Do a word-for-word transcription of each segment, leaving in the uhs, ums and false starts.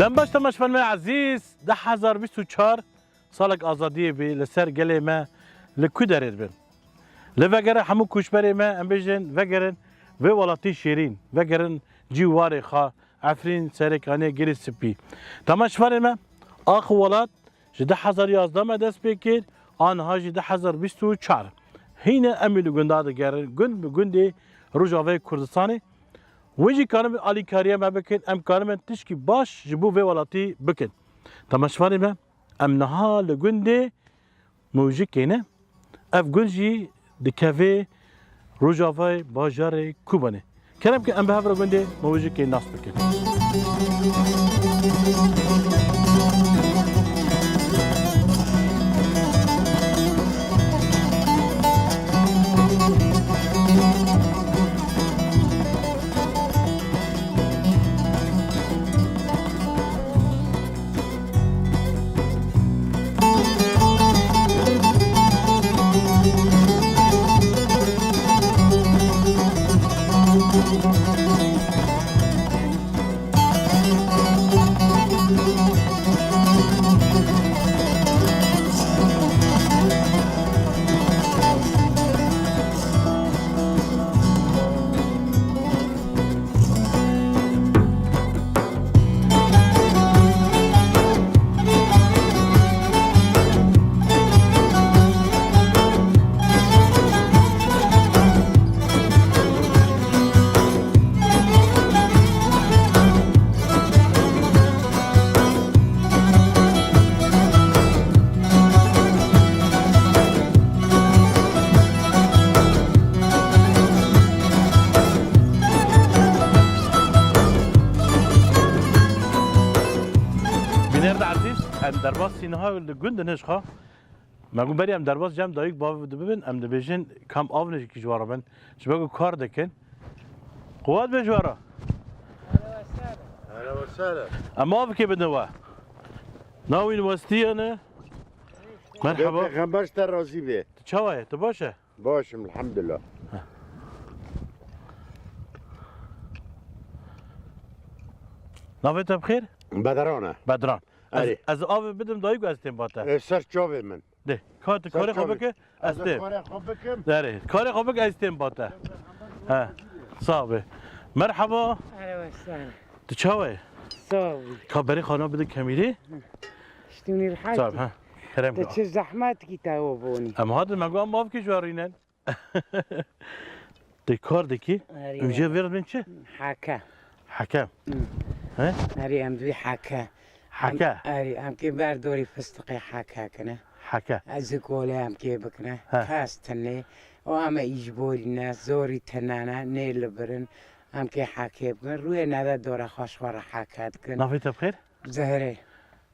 Em baş temaşevanê me ezîz, du hezar bîst û çar salek azadiyê bî, li ser gelê me li ku derê dibin? Lê vegere hemû koçberê me, em bêjin, vegerin vê welatî şêrîn, vegerin cî û warê xwe, Efrîn, Serêkaniyê, Girê Spî. Temaşevanê me, ax û welat ji du hezar yazdeh me dest pê kir, aniha jî du hezar bîst û çar. Hîne em ê li gunda digerin, gund bi gundê Rojavayê Kurdistanê. Wê jî karibin alîkariya me bikin, em karibin tişkî baş ji bo vê welatî bikin. Temaşevanê me, em niha li gundê Mûjikê ne. Ev gund jî dikeve Rojavayê bajarê Kobanê. Kerem ke em bi hev re gundê Mûjikê nas bikin. Bîner de ezîz, em derbasî niha li gund in hêj xwe. Me got berî em derbas cem dayik bav dibibin, em dibêjin kam av ne ji kî ji we re bin. Ji ber ku kar dikin. Quwet be ji we re. Hele we sere. Em avkê bidin we. Navîn westiye ne. Merhaba. Pêxember ji te razî be. Tu çawa ye? Tu baş e? Baş im, elhamdulillah. Navê te bi xêr? Bedran e. Bedran. Ez, Erê. Ez avê bidim dayik ez têm ba te. E, ser çavê min. De, ka tu Ser karê xwe çavê. Bike, ez Ez têm. Karê xwe bikim. Erê, karê xwe bike ez têm ba te. He. Sağ be. Merhaba. Erê we sağ ol. Tu çawa ye? Sağ ol. Ka berê xana bide kemîrê. Ştûnî Sağ be. He. Kerem Te ka. Çi zehmetkî te o bonî? Em hadin me got em avkê ji we rînen. Te kar dikî? Erê, Û jê erê. Vêr bin çi? Heke. Heke. Hı. He? Erê em dibî heke. Heke. Em, erê em kê ber dorî fistiqê heke kine. Heke. Ez kolê em kê bikine. He. Kes tine. O em îjborî ne, zorî tine ne, nê li birin. Em kê heke bikin. Rûyê nede dora xweş xwe re heke dikin. Navê te bi xêr? Zehre.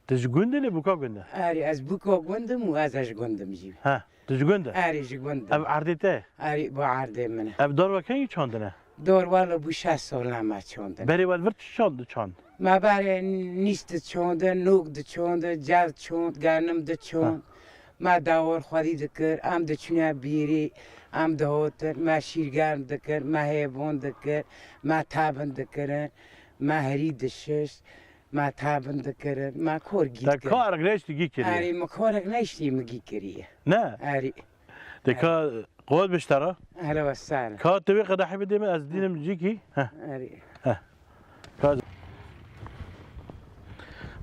Tu ji gund î lê buka gund e? Erê, ez buka gund im û ez e ji gund im jî. Ha, tu ji gund e? Erê, ji gund im. Ev erdê te ye? Erê, bu erdê min e. Ev dar we kengî çandine? Dar wele bû şeş sal ne me çandin. Berê we li vir çi çand çand? Me berê nîş diçandin, nok diçandin, cev çand, genim diçand. Ha. Me dawar xwedî dikir, em diçûne bîrî, em dihatin, me şîrgerm dikir, me hêvan dikir, me tebin dikirin, me hirî dişişt. Me tabin dikirin, me kor gî Te dikirin. Karek neştî gî kiriye? Erê, me karek neştî mi gî kiriye. Ne? Erê. Te ka qowet biştara? Hele we sar. Ka tu wê qedehê bidê min, ez dînim cîkî. Heh. Erê. Heh. Ka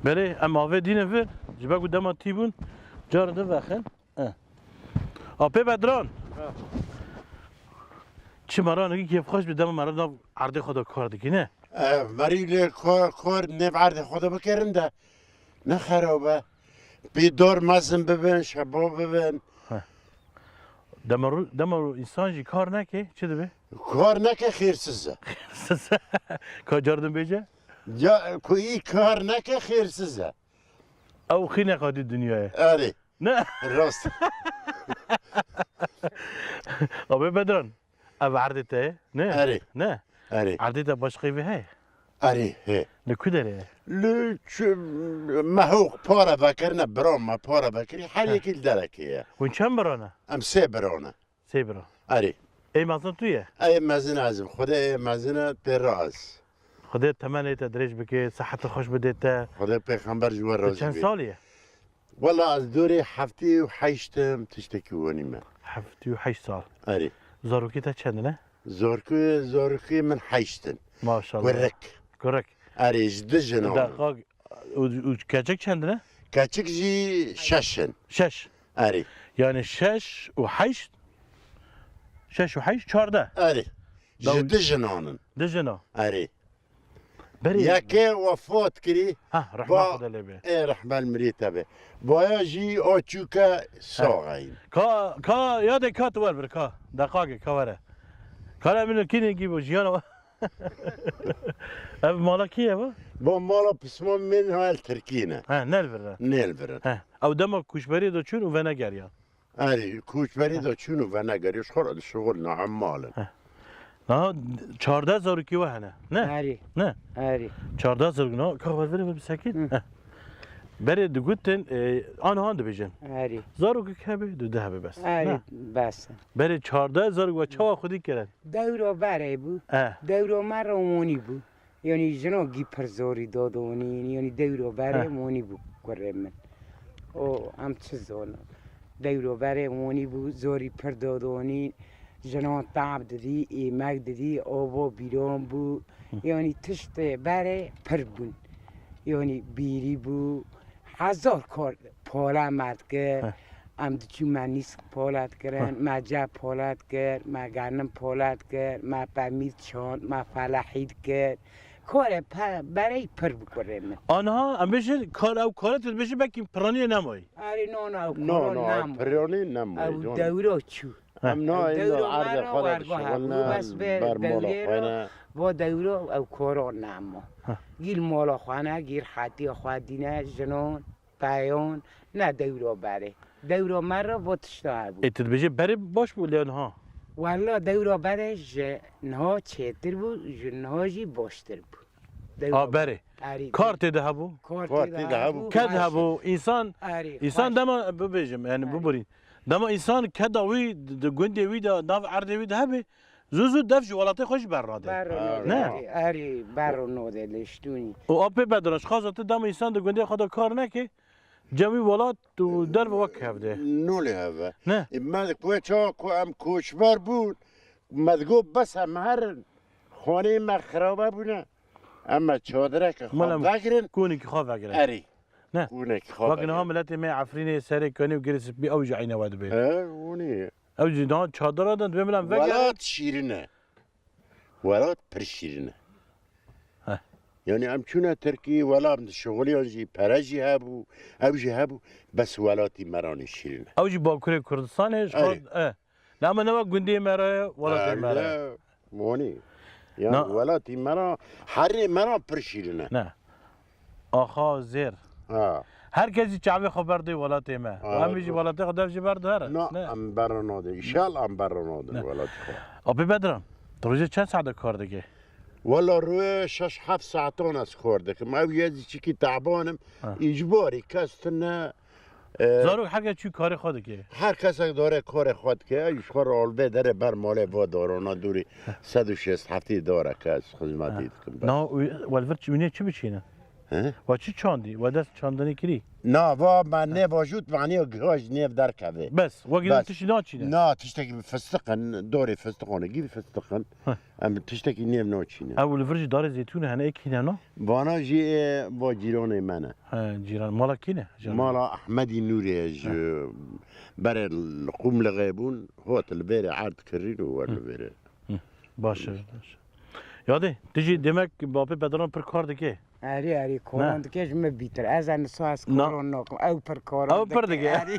Belê, em avê dînin vir, ji ber ku dema tî bûn, cara din vexin. Eh. Apê Bedran. Ha. Çi meranekî kêfxweş bi dema mera nav erdê xwe de kar dikî, ne? Eh, merî lê kar, kar nêv erdê xwe de bikirin de ne xerab e. Pê dar mezin bibin, şeba bibin. Ha. Dema ru-, dema ru-, însan jî kar neke, çi dibe? Kar neke xêrsiz e. Xêrsiz e. Ka car din bêje? Ya, ku î kar neke xêrsiz e. Ew xînek hatî dinyayê. Erê. Ne? Rast. Abi Bedran, ev erdê te ye, ne? Erê. Ne? Erê. Erdê te başqê vê heye? Erê, he. Li ku derê ye? Li çi, me hewq para vekirine, bira me para vekirî, her Ha. Yekî li derekê ye. Hûn çend bira ne? Em sê bira ne. Sê bira. Erê. Ê mezin tu ye? Ê mezin ez im. Xwedê ê mezin e, pê re ez. Xwedê temenê te dirêj bike, seheta xweş bide te. Xwedê pêxember ji we Tu razî çend be. Salî ye? Wela ez dorê heftê û heşt im, tiştekî wenî me. Heftê û heşt sal. Erê. Zarokî te çend ne? Zarokî, zarokî min heşt in. Maşallah. Kurik. Kurik. Erê, ji du jinan. Deqaq, û, û keçik çend ne? Keçik jî şeş in. Şeş. Erê. Yani şeş û heşt, şeş û heşt, çardeh. Erê. Daw- Ji du jinan in. Du jina. Erê. Berê. Yekê wefat kirî. Ha, rehma Ba-, Xwedê lê be. Ê, rehmel mirî te be. Baya jî o çûke sax in. Ka, ka, yadê ka tu wer bir ka. Deqakê ka were. Kara min kînê gî bo jiyana. Ev mala kî ye bu? Bu mala pismam min hal Tirkî ne. Ha, nel bir. Nel bir. Ha. Ew dema kuşberî de çûn û venegeriyan. Erê, koçberî de çûn û venegeriyo, ji xwe re dişixulin, em mal in. Heh. Niha çardeh zarokî we hene, ne? Erê. Ne? Erê. Çardeh zarok, niha ka wer vere bi sekîn. Hı. Heh. Berê digotin, e, anihan dibêjin. Erê. Zarokek hebe, du de hebe bes. Erê, ne? Bes. Berê çardeh zarok we çawa xwedî kirin? Dewro berê bû. Eh. Dewro me re wanî bû. Yanî jina gî pir zorî dadonîn, yanî dewro berê Heh. Wanî bû kurê min. O, em çi zonin. Dewro berê wanî bû, zorî pir dadonîn. Jinan tab didî, êmek didî, ava bîran bû. Hı. Yanî tiştê berê pir bûn. Yanî bîrî bû, hezar kar pala me dikir. Heh. Em diçûn me nîsk pala dikirin, Heh. Me ce pala dikir, me genim pala dikir, me pemîr çand, me felehî dikir. Karê pe-, berey pir bi kurê min. Aniha em bêjin kar, ew karê tu dibêjî belkî piraniyê nemayî. Erê, no, no, ew No, karo no, ew namo. Piranî nemayî, Ew can. Dewro çû. Heh. Em na Ew êna dewro erdê me xwe de ra werdixwe dişixulin, bû, bes bê ber mala dewrê xwe ra ne. Bo dewro ew karo namo. Heh. Gîl mala xwe ne, gîl hetiya xwe dîne, jinon, peyon, ne dewro berê. Dewro me ra bo tişta hebû. Ê, tu dibêjî berê baş bû lê niha? Wella dewro berê ji niha çêtir bû, ji niha jî baştir bû. Dewro A, berê. Erê, Kar tê de hebû? Kar Kar tê de tê de hebû. Hebû, Ked baş. Hebû, însan, Erê, însan baş. Dema bibêjim, yani Erê. Biborîn. Dema însan keda wî, di gundê wî de, nav erdê wî de hebe, zû zû dev ji welatê xwe jî bernade. Bernade. Ne? Erê, bernade lê ştûnî. Û apê Bedran, ji xaza tu dema însan di gundê xwe de kar neke, cem wî welat û derve wek hev de. Nolê hev e. Ne? E, me ku çawa ku em koçber bûn, me digot bes em herin, xaneyê me xirabe bûne. Em me çadireke xwe Mala em vegirin. Konekî xwe vegirin. Erê. Ne? Konekî xwe Wek niha vegirin. Miletê me Efrînê, Serê Kanî û Girê Spî ew jî eyne we dibê. He, hûnî. Ew jî niha çadira de dibê milam vegirin. Welat şîrin e. Welat pir şîrin e. Heh. Yani em çûne Tirkî, welam di şixuliyan jî, pere jî hebû, ew jî hebû, bes welatî me ra nê şîrin e. Ew jî Bakurê Kurdistanê, ji Erê. Xwe, e. Lama ne wek gundê me re ye, welatê me re ye. Erê, monî. Ya Na- welatî me ra, herê me ra pir şîrin e. Ne. Axa zêr. Ha. Her kes jî çavê xwe berdê welatê me. Ha, Û em jî welatê xwe dev jî berdi here. Na, Ne. Em berra nadin. Înşallah em berra nadin Ne. Welatê xwe. Apê Bedran, tu rojê çend saet de kar dikê? Wela rojê şeş heft saetan ez kar dikim. Ew yê ez çikî teban im. Ha. Îcbarî kes tune, e, Zarok heke çû karê xwe dike. Her kesek dore karê xwe dike. Ew ji xwe re alvê derê ber malê va darana dûrî sed û şêst heftî dareke ez xizmetî dikim. Na, welvir çi, wînê çi biçîne? He? Wa çi çandî? Wa dest çandinê kirî? Na, va me nêvajot, maniya giha ji nêv derkeve. Bes, wa girin Bes. Tiştî naçîne? Na, tiştekî fistiq in, dorê fistiqanê, gî fistiq in. Heh. Em tiştekî nêv naçîne. Ew li vir jî darê zeytûnê hene, ê kî ne na? Vana jî ê va cîranê me ne. He, cîran. Mala kî ne? Mala Ehmedî Nûrê ye ji Heh. Berê li Qumlixê bûn, hot li vêrê erd kirîn û wer li vêrê. Hı. Baş e, baş e. Yadê, tu jî demek bapê Bedran pir kar dike. Erê, erê, koran Ha. dike ji min bîtir. Ez ê nisa ez Na- koran nakim. Ew pir koran Ew pir dike. Erê.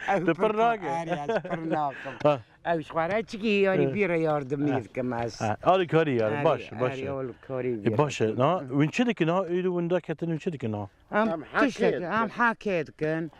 Ew Tu pir pir ko-, nake. Erê, ez pir nakim. Ha. Ew ji xwe re çikî, yanî, Eh. bîre yardimî Ha. dikim ez. Ha. Alîkarî yani, Erê, baş, baş. Erê, alîkarî E, bîre baş e. dikim. Na, win çi dikin ha? Êdî winda ketin win çi dikin ha? Em Em tiştek, hekê em dikin. Hekê dikin.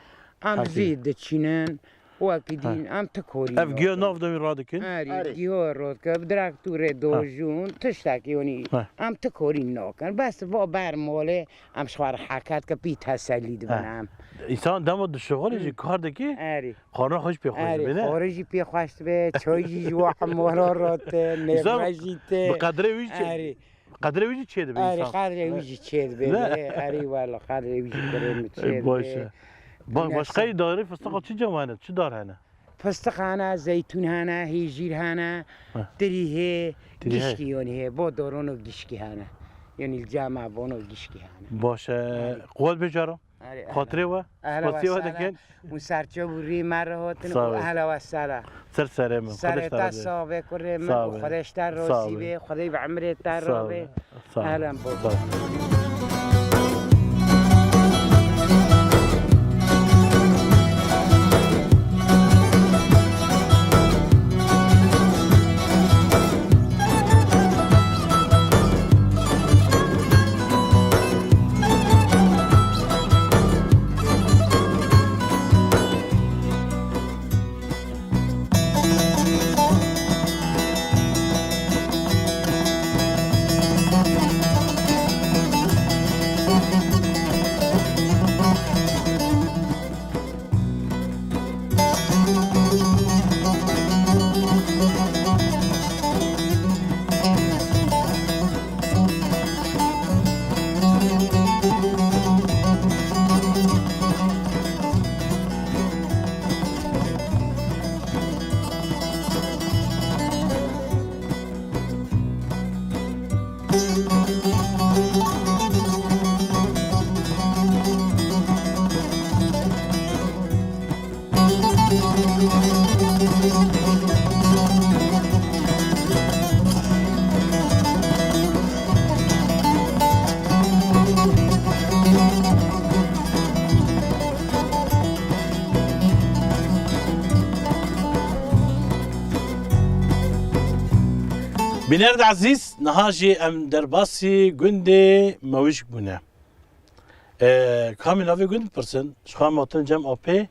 Em Hekê. Zî diçînin. Wekî Ha. Din, em ti korî Ev giya nakin. Nav de wî radikin? Erê, Erê. Giya radikin, bi traktûrê Ha. Dojûn, tiştekî, yanî, Ha. Em ti korî nakin. Bes va ber malê, em ji xwe re heke dikin, pî tesellî dibin Ha. Em. Însan dema dişixulê jî Hı. Kar dike, Erê. Xwarina xwe jî pê xweş Erê, dibe, ne? Xwarê jî pê xweş dibe, çay jî ji wa hemala rate, Însan nêvre jî tê. Bi qedrê wî çi? Erê. Qedrê wî jî çêdibe Erê, însan. Qedrê wî jî çêdibe. Ne? Erê, wala qedrê wî jî kurê min çêdibe. Ê, baş e. Ba-, Ne başqa se- darê fistiqa çi cem hene? Çi dar hene? Fistiq hene, zeytûn hene, hêjîr hene, Heh. tirî hê, Tirî hê. gişkî yonî hê. Bo doron û gişkî hene. Yonî li cama bon û gişkî hene. Baş e. Erê. Quwet bêjara. Erê, Xatirê we, ehla spasiya we sehla. dikin. Hûn serçe bû rî me re hatin Sağ û ol. ehla we sehla. Ser serê min. Serê Xwedê te sağ be kurê min Sağ û be. Xwedê ji te Sağ razî be. be. Xwedê bi emrê te Sağ re be. be. Sağ ol. Ehlen bol. Sağ ol. Bînerên ezîz, niha jî em derbasî gundê Mewjik bûne. E, kamî navê gund pirsin? Ji xwe em hatin cem apê.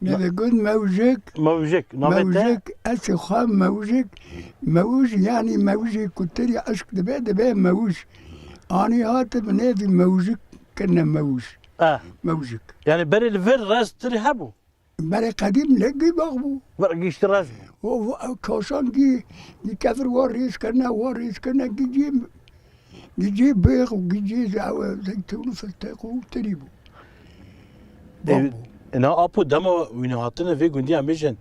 Navê gund Mewjik. Mewjik. Navê te? Mewjik, ez ê xwe Mewjik. Mewj, yanî Mewjê ku tirî eşq dibe, dibe Mewj. Anî hate bi nêvî Mewjik kirine Mewj. E. Mewjik. Yanî berê li vir rez tirî hebû? Berê qedîm lê gî bax bû. Wer giştî rez bû. O, o, kaşan gî, gî kevir wa rêz kirine, wa rêz kirine, gî cî, gî cî bêx û gî cî ze-, ew zeytûn û fistêq û tirî bû. Bax bû. E, na apo dema wî hatine vê gundî em bêjin.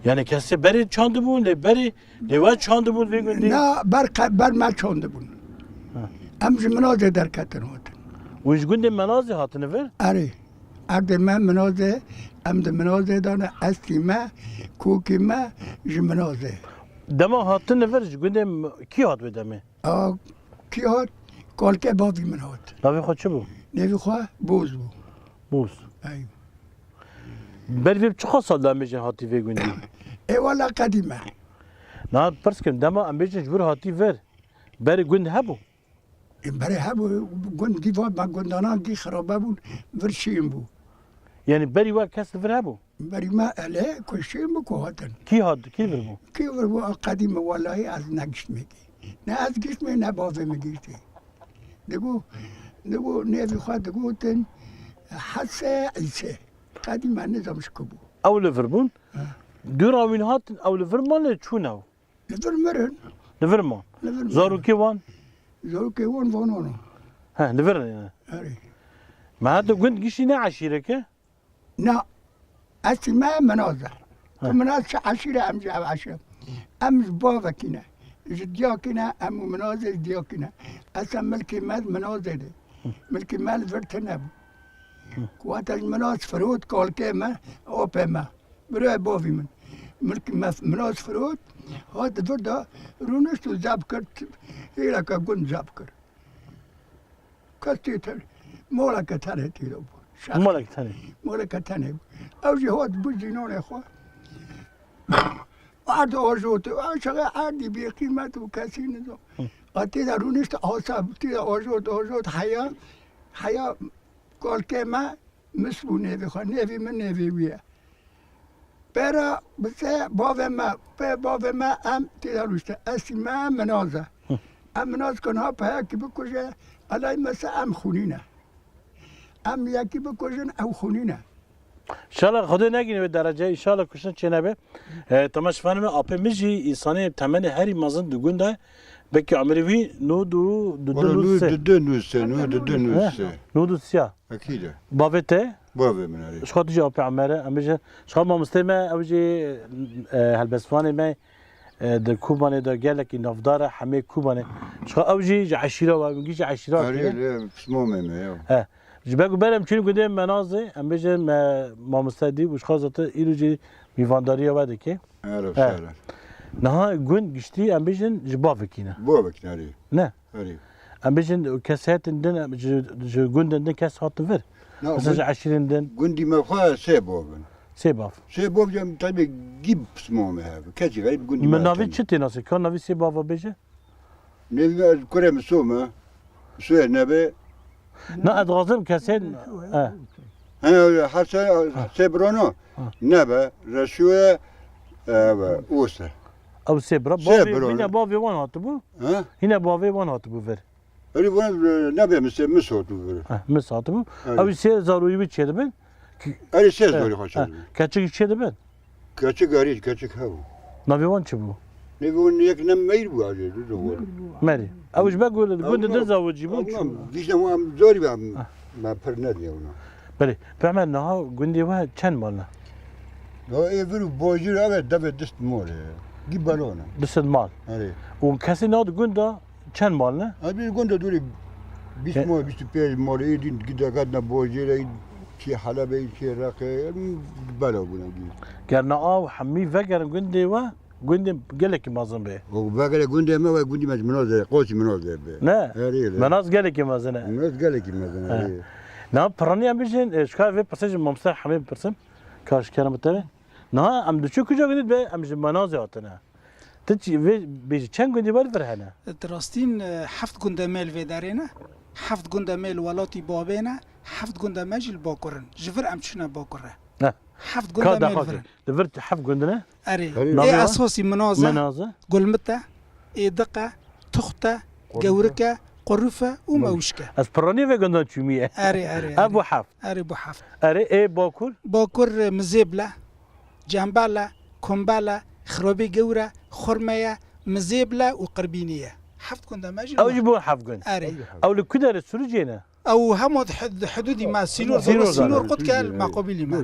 Yani kesê berê çandibûn, lê berê, lê we çandibûn vê gundî? Na, ber qe-, ber me çandibûn. Ha. Em ji Minazê derketin hatin. Hûn ji gundê Menazê hatine vir? Erê. Erdê me Minazê, em di Minazê de ne, estî me, kokî me ji Minazê. Dema hatin li vir ji gundê m-, kî hat wê demê? A, kî hat? Kalkê bavî min hat. Navê xwe çi bû? Navê xwe Boz bû. Boz. Ey. Ber vê çiqa sal de em bêjin hatî vê gundî? Ê wela qedîm e. Niha pirs kim, dema em bêjin ji vir hatî vir, berê gund hebû? Ê, berê hebû, gund dî va me gundanan dî xirabe bûn, vir şîn bû. Yanî berî we kes li vir hebû? Berî me elê ku şîn bû ku hatin. Kî hat, kî vir bû? Kî vir bû, a qedîm e, welahî ez negiştmê kî. Ne ez giştmê, ne bavê min giştî. Digo, digo nêvî xwe digotin Hese Îse. Qedîm e nizam ji ku bû. Ew li vir bûn? Ha. Dûra wîn hatin, ew li vir man lê çûn ew? Li vir mirin. Li vir man. Li vir mirin. Zarokê wan? Zarokê wan vonono. He, li vir ne? Erê. Me heta gund giştî ne eşîreke? Na. Estî me Minaz e. He. Tu Minaz çi eşîre, em jî ev eşîre. Em ji bavekî ne. Ji diyakî ne, em û Minazê ji diyakî ne. Esa milkê me Minazê de. Milkê me li vir tune bû. Ku heta ji Minaz firot kalkê me, apê me. Birayê bavî min. Milk-, mef-, Minaz firot, hat di vir de rûnişt û zeb kir, hêleke gund zeb kir. Kes tê te-, moleke tenê tê de bû. Şex. Molek tenê. Moleke tenê bû. Ew jî hat bû zînonê xwe. Erd ajot, ew şexe erdî bêqîmet û kesî nizo. Hı. A tê de rûnişt, asa tê de ajot, ajot, heya, heya kalkê me, Mis bû nêvê xwe, nêvê min nêvê wî ye. Pera bi se bavê me, pê bavê me em tê de rûşte. Estî me Minaz e. Hı. Em Minaz ku niha peyekî bikuje, elay me se em xûnî ne. Em yekî bikujin, ew xûnî ne. Înşallah Xwedê negîne wê derece, înşallah kuştin çê nebe. E, temaşevanê me, apê min jî însanê temenê herî mezin di gund de, Belkî emirê wî nod û du, Wala nod û sê. Nod û du, nod û sê, nod û du, nod û sê. He? Nod û sê. Ekîd e. Bavê te? Bavê min erê. Ji xwe tu jî apê Emer e. Em bêjin, ji xwe mamosteyê me, ew jî, e, helbestvanê me, e, di Kobanê de gelekî navdar e, hemê Kobanê. Ji xwe ew jî ji eşîra we, min gî ji eşîra Erê, kiriye. Lê pismamê me, ya. He. Ji ber ku berê em çûn gundê Menazê, em bêjin me mamoste dî û ji xwe zaten îro jî mîvandariya we dike. Erê, He. Sere. Niha gund giştî em bêjin ji bavekî ne. Bavekî ne, erê. Ne. Erê. Em bêjin kesêtên din, em ji, ji gundên din kes hatin vir. Na, Mesela ji gund-, eşîrên din. Gundî me xwe sê bav in. Sê bav. Sê bav jî em tenê gî pismamê hev. Kesî xerîb gundî me Min navê tenê. Çi tê nasê? Ka navê sê bava bêje? Nêvî ez kurê Miso me. Misoyê nebe. Na, ez dixwazim kesên, he. He, her se, Ha. Sê birano. Ha. Nebe, Reşûye, e, Ose. Ew sê bira. Sê bavê, bira. Hîne bavê wan hatibû. Ha? Hîne bavê wan hatibû vir. Erê wan, e, nebe Mis, Mis hatibû vir. Ha, Mis hatibû. Erê. Ew sê zaroyî wî çêdibin. Ki-, Erê sê he, zarî xwe he. Çêdibin. Keçik çêdibin. Keçik erê, keçik hebû. Navê wan çi bû? Navê wan yek ne meyr bû, erê, du de wan. Merî. Ew ji ber gund, Ew gund ne, de zawicî bû, ew ne, çû. Vîşne wan zarî be, Ah. Me pir nediye wana. Belê. Peymer niha gundê we çend mal ne? Ya ê vir û bajêr eve devê dist mal e. Gî belo ne. Du sed mal. Erê. Û kesê nav di gunda Çend mal ne? Ez bir gunda dûrî bîst Ke- mal, bîst û pênc mal, ê din gideket ne bojêre, çi Helebê, çi Reqê, bela bûne gî. Ger ne av hemî vegerin gundê we, gundê gelekî mezin bê. O vegere gundê me ve gundî me ji Minaz de, Qosî Minaz de be. Ne? Erê, erê. Menaz gelekî mezin e. Minaz gelekî mezin e, He. Erê. Na piranî em bijin, e, ji ka vê pirsê ji mamster hemê bipirsim. Ka ji kerem te. Na em diçû kuca gundî be, em ji Menazê hatine. Ti çi, vê, bêjî, çend gundî ber vir hene? Di rastîn, e, heft gundê me li vê derê ne. Heft gundê me li welatî bavê ne. Heft gundê me jî li Bakur in. Ji vir em çûne Bakur re. Heh. Heft gundê me li vir in. Li vir heft gund ne? Erê. Erê. Ê esasî Minaz e, Minaz e. Gulmit e, Êdiq e, Tuxt e, Quruf e. Gewrik e, Quruf e û Mewşik e. Ez piranî vê gundan çûmiye. Erê, erê, Ev erê. Bu heft. Erê, bu heft. Erê, ê Bakur? Bakur, e, Mizêbl e. Cembel e, Kumbel e, Xirobê Gewr e, Xurme ye, Mizêbl e û Qirbînî ye. Heft gund e me jî Ew li jî bû heft gund. Erê. Ew li ku derê Sirûcê ne? Ew hema di hud-, di hudûdî me sînor, Sînor sînor, sînor qut ke li Meqobilî me.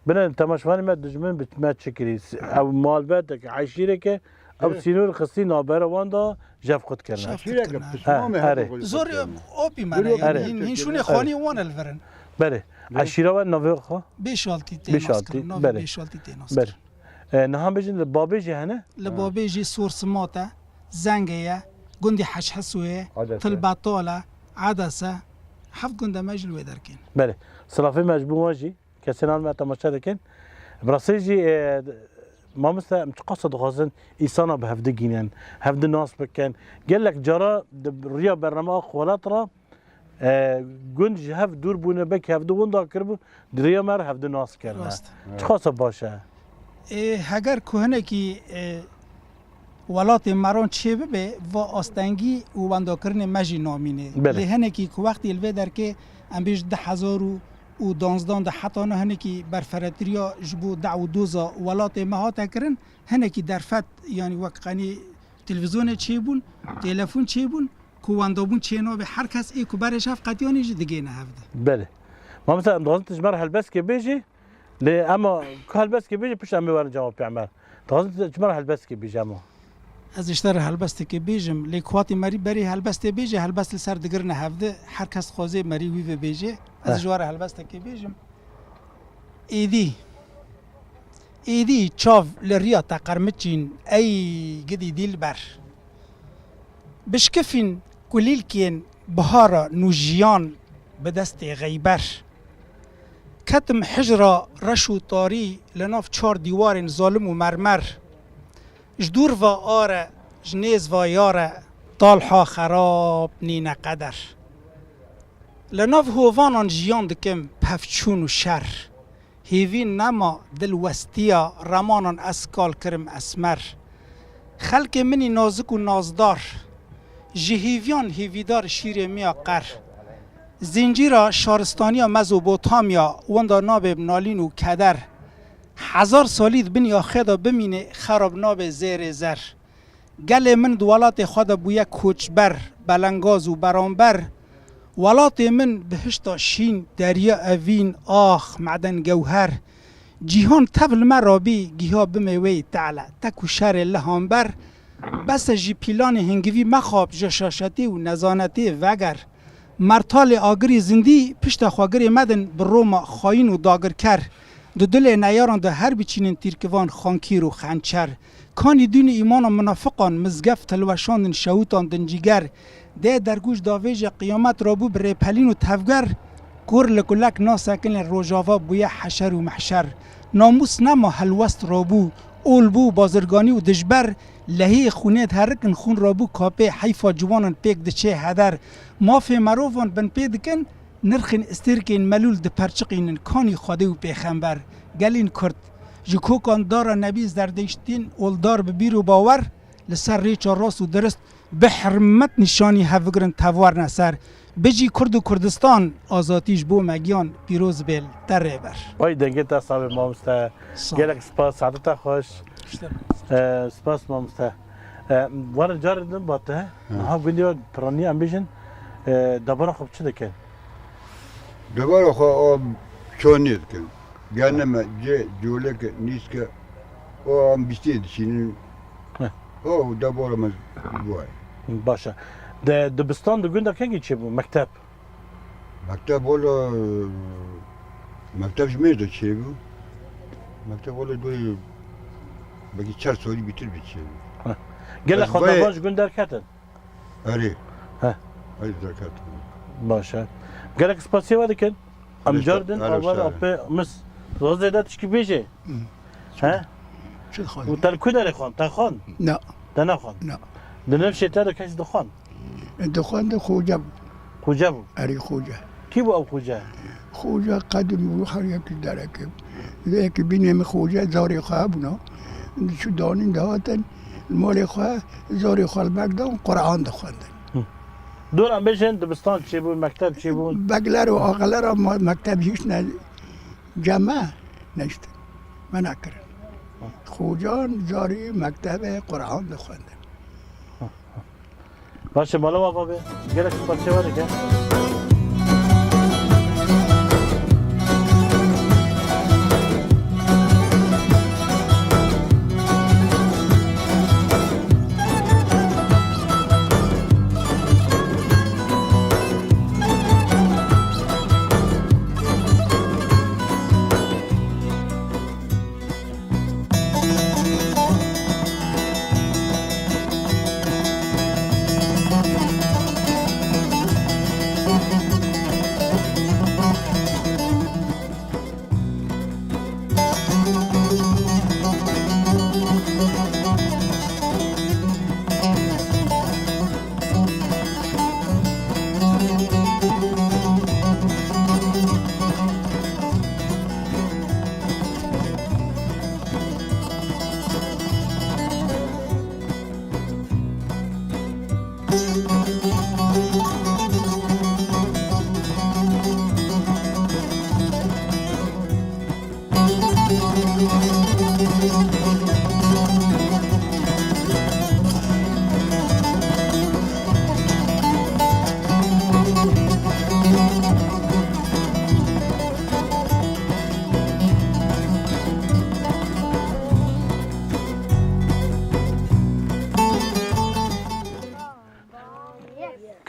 Bine temaşevanê me dijmin bi me çi kirî? Ew malbetek, eşîreke, ew Evet. Sînor xistî navbera wan da jev qut kirine. Jev qut Şîreke kirine. Pismamê Ha, hebe erê. Zor opî me ne, yani Erê. Hîn, hîn şûnê Erê. Xanî wan e li vir in. Belê. Eşîra we navê xwe? Bêşaltî tê Bêşaltî, nas kirin, navê belê. Bêşaltî tê nas Belê. kirin. E, niha bêjin li babê jî hene? Li babê jî Sor Simat e, Zengê ye, gundî Heşhesoyê ye, Adese. Til Betal e, Edese. Heft gundê me jî li wê derkên. Belê. Silafê me ji bo wan jî, kesên an me temaşe dikin. Bi rastî jî, e, mamoste, em çiqasa dixwazin însana bi hevdi gînin, hevdi nas bikin. Gelek cara di riya bernama Axwelat re E, gund ji hev dûr bûne, belkî hevdi winda kiribû, di rêya me re hevdi nas kirine. Rast. Çiqasa baş e? Ê, heger ku hinekî, e, welatê me ron çêbibe, va astengî û wendakirinê me jî namîne. Belê. Lê hinekî ku wextê li vê derkê, em bêjin du hezar û duwanzdan de heta niha hinekî berferetiriya ji bo dew û doza welatê me hate kirin, hinekî derfet, yanî wek qenî televîzyonê çêbûn, telefon çêbûn, ku wendabûn çênabe, her kes ê ku berê ji hev qetiyanî jî digêne hevdi. Belê. Mamoste, em dixwazin tu ji me re helbestkê bêjî, lê ema ku helbestkê bêjî, pişt em ê werin cema pê Emer. Dixwazin tu ji me re helbestkê bêjî ema. Ez ji te re helbestekê bêjim, lê ku hatî merî berî helbestê bêjê, helbest li ser digirine hevdi, her kes dixwaze merî wî ve bêjê. Ez Heh. ji we re helbestekê bêjim. Êdî, êdî çav li riya te qermiçîn, ey gidî dîlber. Bişkifîn kulîlkên bihara nû jiyan bi destê xeyber. Ketim hicra reş û tarî li nav çar dîwarên zalim û mermer. Ji dûr va are, ji nêz va yare, talha xerab nîne qeder. Li nav hovanan jiyan dikim pevçûn û şer. Hêvî nema dil westiya, remanan ez kal kirim esmer. Xelkê min î nazik û nazdar, ji hêviyan hêvîdar şîrê min ya qer. Zincîra şaristaniya Mezopotamya, winda nabe bi nalîn û keder. Hezar salî di bin ya xê de bimîne, xerab nabe zêrê zer. Gelê min di welatê xwe de bûye koçber, belengaz û beramber. Welatê min bihişta şîn, derya evîn, ax, meden, gewher. Cîhan tev li me rabî, giha bimê wê te'le, te ku şerê li hamber. Bes e jî pîlanê hingivî mexap, ji şaşetî û nezanetî veger. Mertalê agirî zindî, pişta xwe girê medin bi Roma xayîn û dagirker. Di dilê neyaran de her biçînin tîrkivan, xankîr û xençer. Kanî dûnî îmana minafiqan, mizgeft hilweşandin, şewitandin cîger. Dê dergûş davêje qiyamet rabû bi rêpelîn û tevger. Kur li kulek nasekinê Rojava bûye heşer û mehşer. Namûs nema helwest rabû, ol bû bazirganî û dijber. Lehiyê xûnê diherikin xûn rabû kapê, heyfa ciwanan pêk diçê heder. Mafê merovan bin pê dikin, nirxên stêrkên melûl diperçiqînin kanî Xwedê û pêxember. Gelên Kurd, ji kokan dara nebî zerdiştîn oldar bi bîr û bawer, li ser rêça rast û dirist bi hirmet nîşanî hev bigirin, tev werne ser. Bijî Kurd û Kurdistan, azatî ji bo me giyan, pîroz bê li te rêber. Vay dengê te sabe mamoste. Sağ ol. Gelek spas, saeta te xweş. Ee, spas mamoste. Ee, were carê din ba te, niha gundê we piranî em bêjin, ee, debara xwe bi çi dikin? Debara xwe a çanê dikin. Genime, cê, coleke, nîske, o em bîstê dişînin. Heh. O debara me bu ay. Baş e. De, dibistan di gunda kengî çêbû, mekteb? Mekteb wala, mekteb ji mêr de çêbû. Mekteb wala doyê belkî çar salî bîtir bî çêbû. Heh. Gelek xwendavan ji gund derketin? Erê. Heh. Erê derketin. Baş e. Gelek spasiya we dikin. Em car din, avar apê mis. Zor zêde tişkî bêjê. Hı. He? Çi dixwazî? Û te li ku derê xwend? Te xwend? Na. Te nexwend? Na. Di nifşê te de kes dixwend? Dixwend de xoce bû. Xoce bû? Erê xoce. Kî bû ew xoce? Xoce qedîm bû, her yekî derekê bû. Yekî bînê min xoce, zarê xwe hebûna. Diçû danîn dihatin, li malê xwe, zarê xwe li mek dan, Quran dixwendin. Hı. Dora bêjin, dibistan çêbû, mekteb çêbû? Begler û axelera ma-, mekteb hîç ne. Cem me neştin. Me nekirin. Xocan zarî mektebê Quran dixwendin. Baş e, mala we ava be. Gelek spasiya we dike.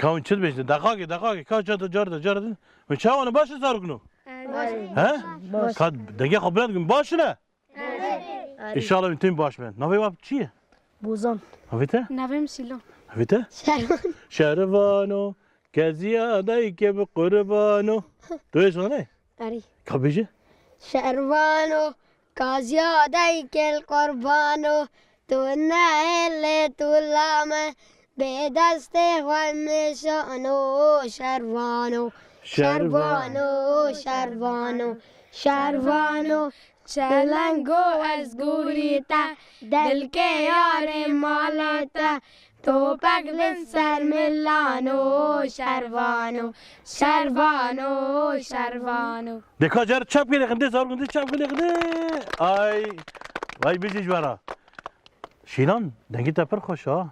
Ka hûn çi dibêjin? Deqakê, deqakê. Ka car, car, car din. Hûn çawa ne baş in zarokno? Baş. He? Baş. Ka dengê xwe bilind kin. Baş ne? Erê. Înşallah hûn tim baş bin. Navê we çi ye? Bozan. Navê te? Navê min Sîlan. Navê te? Şervan. Şervano, keziya dayke bi qurbano. Tu ê zane? Erê. Ka bêje? Şervano, kaziya dayke li qurbano. Tu nehêlê tu lame, bê destê xwe nîşano, şervano, şervano, şervano, şervano. Çelengo ez gorî te, dilkê yarê malê te, topek bin ser milano, şervano, şervano, şervano. De ka car çap gilê xindê, zar gundê çap gilê xindê. Ay, vay bijî ji we ra. Şîlan, dengê te pir xweş a.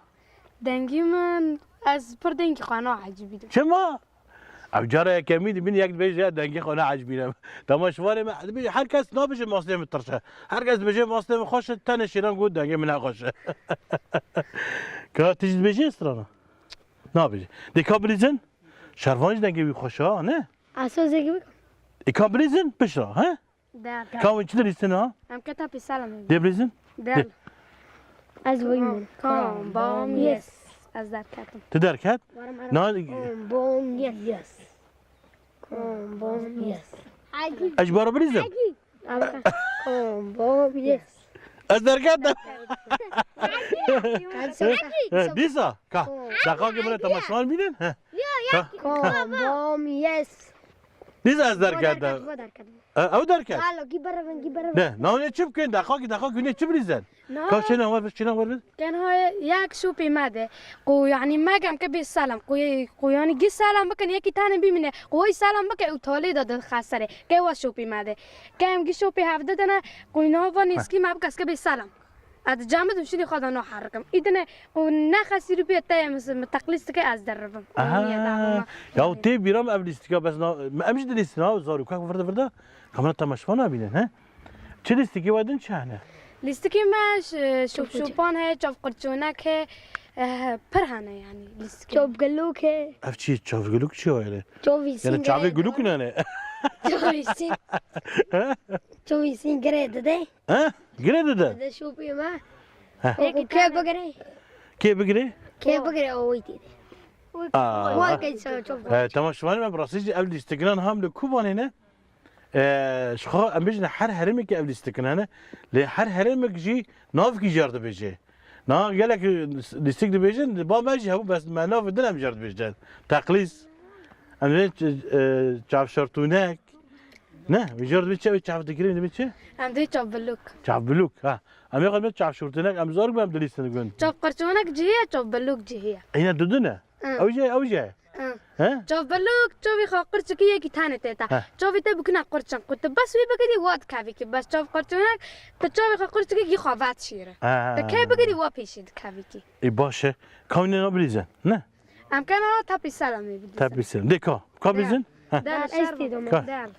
Dengê min, ez pir dengê xwe nahecibînim. Çima? Ew cara yekemîn dibînim yek dibêje, ya dengê xwe nahecibînim. Temaşevanê me dibêje, her kes nabêje mastê min tirş e. Her kes dibêje mastê min xweş e, tenê Şîlan got dengê min ne xweş e. Ka tu jî dibêjî strana? Nabêje. Dê ka bilîzin? Şervan jî dengê wî xweş a, ne? Aso zêkî bik. Ê ka bilîzin? Pişt re, he? Del. Ka hûn çi dilîstin ha? Em keta pîsala me. Dê bilîzin? Del. Dê. Ez wî min. Kom, bom, yes. Ez derketim. Tu derket? Na- Kom, bom, yes. Kom, bom, yes. Ez ji bara bilîzim? Kom, bom, yes. Ez derketim. Dîsa, ka. Şaka ki bire temaşevan bînin? He. Kom, bom, yes. Dîsa ez derketim. Bo derket, bo derket. E, ew derket. Alo, gî berevin, gî berevin. Ne, navê çi bikin? Daxakî, daxakî hûn ê çi bilîzin? Ka çêna wer bir, çêna wer bir. Ken ha yek şopê me de. Ku, yanî, me gem ke bê selam. Ku, ku, yanî, gî selam bikin, yekî tane bimîne. Ku, wî selam bike û talê de dixeserê. Ke wa şopê me de. Ke em gî şopê hevde de ne, ku, nava nêskî me bike, ez ke bê selam. Ez camid û şinî xwe de naherikim. Îdine û nexesî rûpî te ye, min teqlîs dike, ez derivim. Aha. Niye dava me? Ya tê bîra min ev lîstika bes na, em jî dilîstin ha, zarokek virde virde. Kamera temaşevan nabînin, he? Çi lîstikî we din çi hene? Lîstikî me ş-, şopşopan heye, çavqirçonek heye, eh, pir hene yani lîstikî. Çavgilok heye. Ev çi ye? Çavgilok çi ye yani? Çavî sîn. Yani çavê gilok ne ne? Çavî sîn. He? Çavî sîn girê dide. He? Girê dide? Dide şopê me. He. Eke kê bigirê? Kê bigirê? Kê bigirê o wî dide. Aa. Wê key çav çav. He, tamam, şivanê me bi rastî jî ev lîstikinan ham li Kobanê ne? E, ji xwe em bêjin her herêmekî ev lîstikin hene. Lê her herêmek jî navekî jê re dibêje. Na gelek lîstik dibêjin, ba me jî hebû bes me navê din em jê re dibêjin. Teqlîs. Em dibêjin, e, çavşertûnek. Ne, vê jê re dibê çi? Ew çav dikirin dibê çi? Em dê çavbilûk. Çavbilûk, ha. Em ê xwe dibê çavşortûnek, em zor bi em dilîstin gund. Çavqirçonek cihî ye, çavbilûk cihî ye. Eyne didin e? Hı. Ew jî, ew jî. Hı. He? Çavbilûk, çavî xwe qirçikî yekî tenê tê te. He. Çavî te bikine qirçin. Ku tu bes wî bikirî, wa dikevî ki. Bes çavqirçonek, tu çavî xwe qirçikî yî xwe vedişîre. He, he, he. Tu kê bikirî, wa pêşî dikevî ki. Ê, baş e. Kawînê nabirîzin, ne? Em kena tepî selamê bidîzin. Tepî selam. Dê ka. Ka bizin? He. Del, ez tê dom. Ka. Del.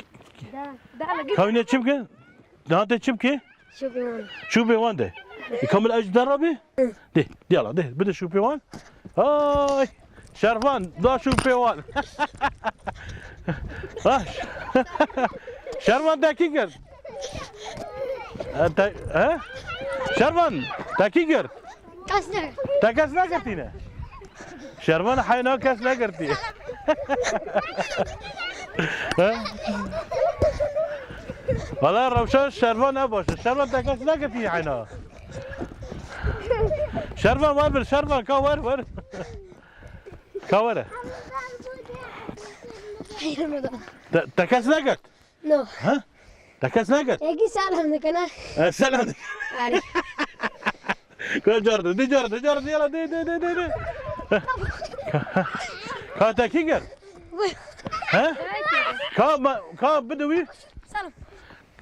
Del. Del. Kawînê çi bikin? Niha te çi bikê? Şûpê wan. Şûpê wan de. E, Kamil, ez ji te re bê? Hı. De, de ala, de, bide şûpê wan. Ay, Şervan, da şûpê wan. Ha, Şervan te kî kir? E, te, he? Şervan, te kî kir? Kes ne. Te kes nekirtîne? Şervan heyna kes nekirtî. He? Valla rewşa Şervan ne baş e. Şervan te kes nekirtî heyna. Şervan wer bir, Şervan ka wer, wer. Ka wer e. Te, te kes nekir? No. Ha? Te kes nekir? Êkî selam dikine. E, selam dikine. Erê. Ka car de, de car de, car de, yala de, de, de, de, de. Ka te kî kir? Ha? Ka ma, ka bide wî? Selam.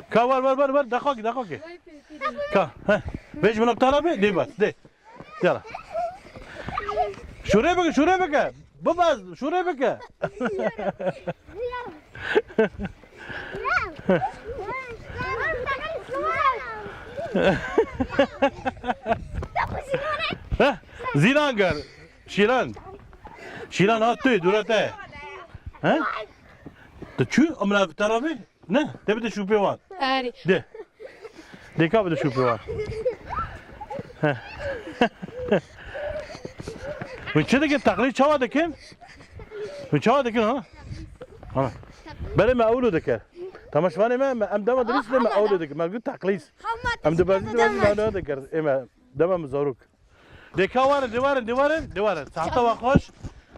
Ka wer, wer, wer, wer, daxakî, daxakî. Ka, ha. Vêj min nokta be, de bas, de. Yala. Şûrê bike, şûrê bike. Bibaz, şûrê bike. Heh, Zîlan gel. Şîlan. Şîlan hat tu, dûra te. He? Tu çû, em li te re bê? Ne, te bide şûpê wan. Erê. De. De ka bide şûpê wan. Heh. Hûn çi dikin? Teqlîd çawa dikin? Hûn çawa dikin ha? Ha. Belê me ewlo dikir. Temaşevanê me, me, em dema dilîstin me ewlo dikir. Me got teqlîd. Em dibezî, dibezî me ewlo dikir. Ê me, dema min zarok. Dê ka werin, dê werin, dê werin, dê werin. Saeta we xweş.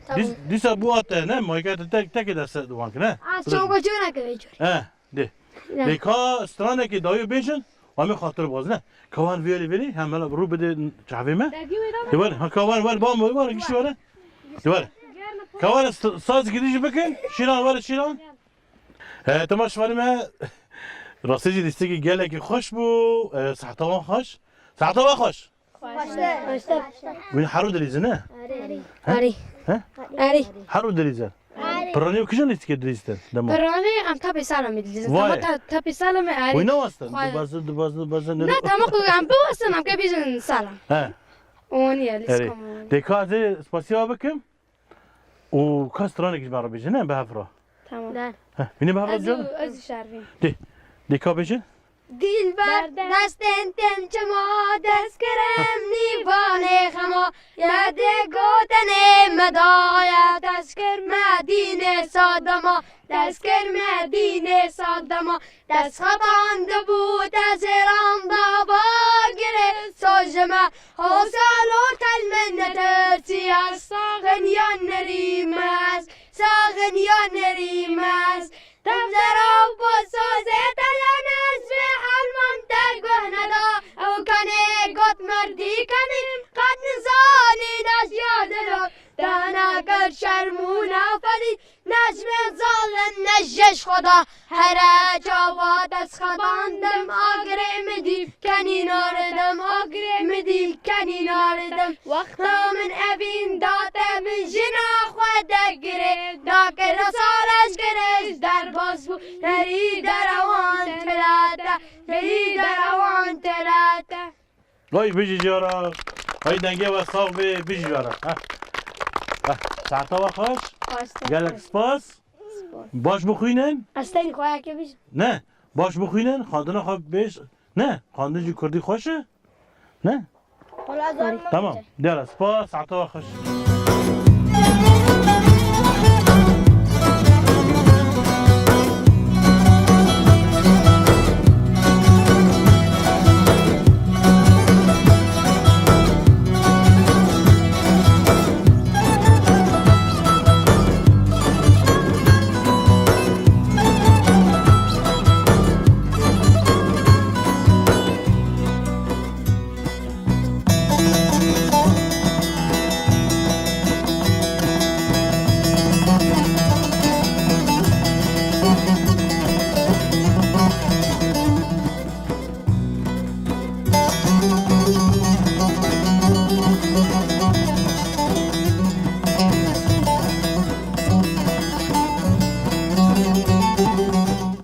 Tamam. Dîs-, dîsa bû ate, ne? Mayke te tek, tekê dest wan kine. Aa, çavqirçonek e vê cûrê. He, dê. Ne. Dê ka stranekê dayê bêjin, wa me xatir baz, ne? Ka wan vêlê vêlê, hem hele rû bide çavê me. Dê werin, ha ka werin, werin, bam, werin, gişt werin. Dê werin. Ka werin st-, saz girîş bikin, Şîlan, werin Şîlan. He, temaşevanê me, rastî jî lîstikî gelekî xweş bû, e, saeta wan xweş. Saeta we xweş. Xweştir. Xweştir. Wî herû dilîzin, ne? Arî. He? Arî. He? Arî. Herû dilîzin. Arî. Piranî û kîjan lîstikê dilîztin dema? Piranî em tapê sala me dilîzin. Vay. Dema ta-, tapê sala me arî. Wî newastin? Xwe- Dibazin, dibazin, dibazin. Na, dema ku em biwastin, em ke bêjin sala. He. Onî ye, Erê. Lîstika me onî. Dê ka ez ê spasiya bikim. Û ka stranekî ji me re bêje, ne, bi hev re. Tamam. Heh, hînê bi hev re Ez dican? û, ez û Şervîn. Dê, dê ka bêje? Dilber destên tim çima dest kirim nîvanê xema. Yedê gotenê me daye dest kir me dînê sadema. Dest kir me dînê sadema. Dest xeban dibû te zêran dava girê sojime. Hosalo tel min netirsiya saxin yan nerîmez, saxin yan nerîmez. Tev zera bo sozê te ya nezmê halman te guh neda. Ew kanê got merdî kenî qet nizanî naşiya dilo. Dana kir şerm û nafedî. Necmê zalin nejê ji xwe da. Here çawa dest xebandim, agirê min dî kenî naridim, agirê min dî kenî naridim. Wexta min evîn date min jina xwe degirê. Dakir sal ez girê ji derbas bû, berî derewan tilate, berî derewan tilate. Vay bijî cara. Vay dengê we sax bê, bijî cara. Ha. Ha. Saeta we xweş. Xweş. Gelek spas. Spas. Baş bixwînin. Ez tenê xwe yekê bijî. Ne. Baş bixwînin, xwendina xwe bêj. Ne. Xwendin jî kurdî xweş e. Ne. Wala zor. Tamam. Diyara spas, saeta we xweş.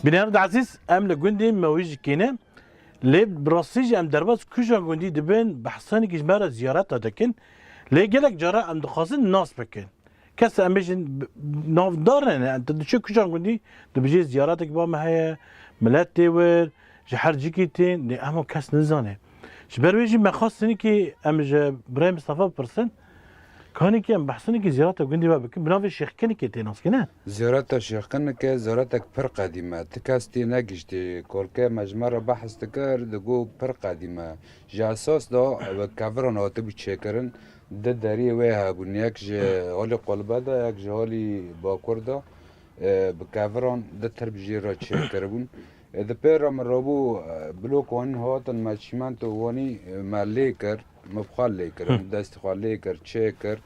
Bînerên ezîz, em li gundê Mewîjikê ne. Lê bi rastî jî em derbas kuja gundî dibin, behsanekî ji me re ziyareta dikin. Lê gelek cara em dixwazin nas bikin. Kes em bêjin b-, navdar ne, ne. Tu diçe kuja gundî, dibêjê ziyaretek ba me heye, milet tê wir, ji her cikî tên, lê hema kes nizane. Ji ber wê jî me xwest hinekî em ji birayê Mistefa bipirsin. Kanekî em behsinekî ziyareta gundî we bikin, bi navê Şêxkinikê tê naskî, ne? Ziyareta Şêxkinikê ziyaretek pir qedîm e. Ti kes tê negihiştî. Kolkê me ji me re behs dikir, digot pir qedîm e. Ji esas de bi keviran hatibû çêkirin. Di deriyê wê hebûn. Yek ji holê qulbe de, yek ji holî bakur de, e, bi keviran di tirb jê re çêkiribûn. E, di pê re min rabû, e, blok wanî hatin, me çîmento wanî, e, me lê kir. Min bi xwe lê kir, Hı. min destê xwe lê kir, çê kir.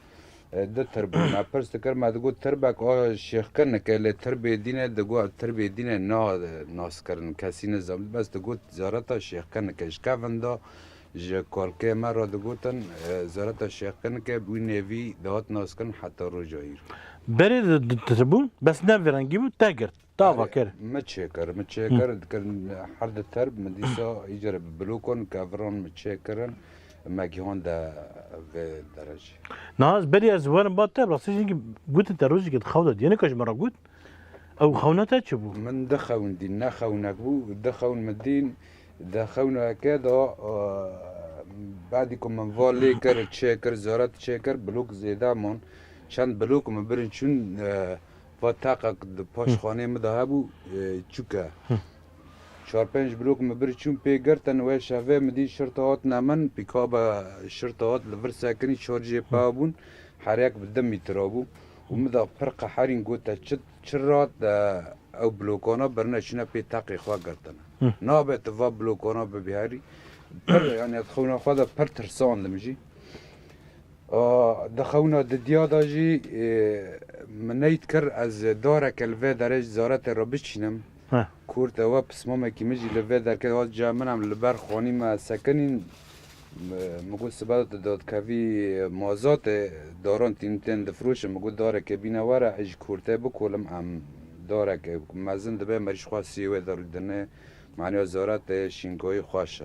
E, di tirb bû. Me pirs dikir, me digot tirbek a Şêxkinikê, lê tirbê dîne, digot tirbê dîne na, nas kirin, kesî nizam. Bes digot ziyareta Şêxkinikê. Ji kevin de ji kolkê me re digotin, e, ziyareta Şêxkinikê bi wî nêvî dihat nas kirin heta roja îro. Berê di, di, di bû, bes ne vê rengî bû, te girt. Tava kir. Mi çêkir, mi çêkir, Hı. dikir her di terb, mi dîsa îcar bi blokon, keviron mi çêkirin, me gihan de vê derecê. Niha ez berî ez werim ba te, rastî jî gotin te rojekê di xew de diyê, nika ji min re got, ew xewna te çi bû? Min di xewn dî, ne xewnek bû, di xewn min dîn, di xewneke de, e, badî ku min va lê kir, çêkir, ziyaret çêkir, blok zêde man, çend blok min birin çûn, e, Va teqek di paş Hı. xanê min de hebû, e, çûke. Hı. Çar pênc blok min bir çûn pê girtin, wê şevê min dî şirta hatine min, pîkaba şirta hat li vir sekinî, çar jê Hı. pewa bûn, her yek bi du mîtra bû. Û min de pir qeherîn gote, çi, çi rat, e, ew blokana birine çûne pê teqê xwe girtine. Hı. Nabe tu va blokana bibî herî. Pir, yani, xewna xwe de pir tirsandim jî. A, di xewna didiya de jî, e, min neyt kir ez dareke li vê derê ji zaretê re biçînim. He. Kurt ewe pismamekî min jî li vê derkê hat cem min, em li ber xanî me sekinîn. Min got, sibe tu dadkevî mazotê, daran tîn tên difroşin. Min got, darekê bîne were, ez ji kurtê bikolim, em darekê mezin dibe, me ji xwe sî wê de rûdine, maniya zaretê şînkoyî xweş e.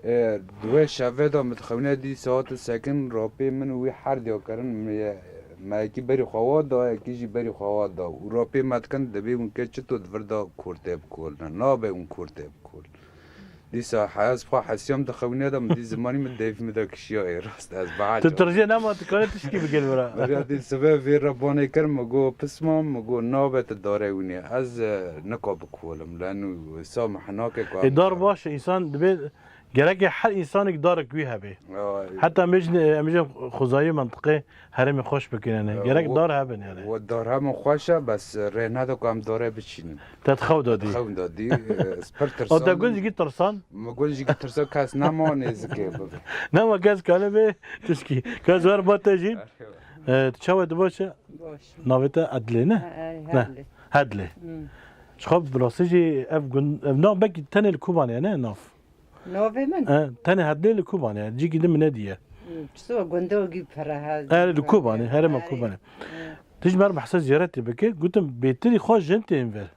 E, di wê şevê de min dixewine dîsa hate sekin, rapê min û wî her diya kirin, me, me yekî berî xwe wa da, yekî jî berî xwe wa da. Û rapê me dikin, dibê hûn ke çito di vir de kurtê bikolin. Nabe hûn kurtê bikolin. Dîsa hez xwe hesiyam dixewine de min dî zimanî min dêv min de kişiya ê rast. Ez baha Tu tirjê nema, tu kare tişkî bigel bira. Beriya dî sibe vê re banê kir, min got, pisman, min got, nabe tu dare wînê. Ez, e, nika bikolim. Lenu sa mihnake ku Ê, dar baş e, însan dibê, gerek e her însanek darek wî hebe. Ay. Heta em bêjin, em bêjin xwezayê mentiqê herêmê xweş bikin, yani. Ya, Gerek o, dar hebin, yani. O dar hemin xweş e, bes rê nede ku em darê biçînin. Te xew dadî. Xew dadî, e, ez pir O te tirsan. Gund jî tirsan? Min gund jî tirsa kes nema nêzikê bibe. Nema kes kane bê tişkî. Kes wer ba te jî. E, tu çawa tu baş e? Baş. Navê te Edlê ne? Ha, e, Ne. Hedlê. Hedlê. Hmm. Ji xwe bi rastî jî ev gund, ev nav belkî tenê li Kobanê ye, ne nav? Navê min? E, tenê Hedlê li Kobanê ye. Cîkî din min nediye. Hmm, piso gundogî pere ha. E, li Kobanê, herêma Kobanê. Hmm. Tu ji me re behsa ziyaretê bike, gotim bêtirî xwe jin tên ver.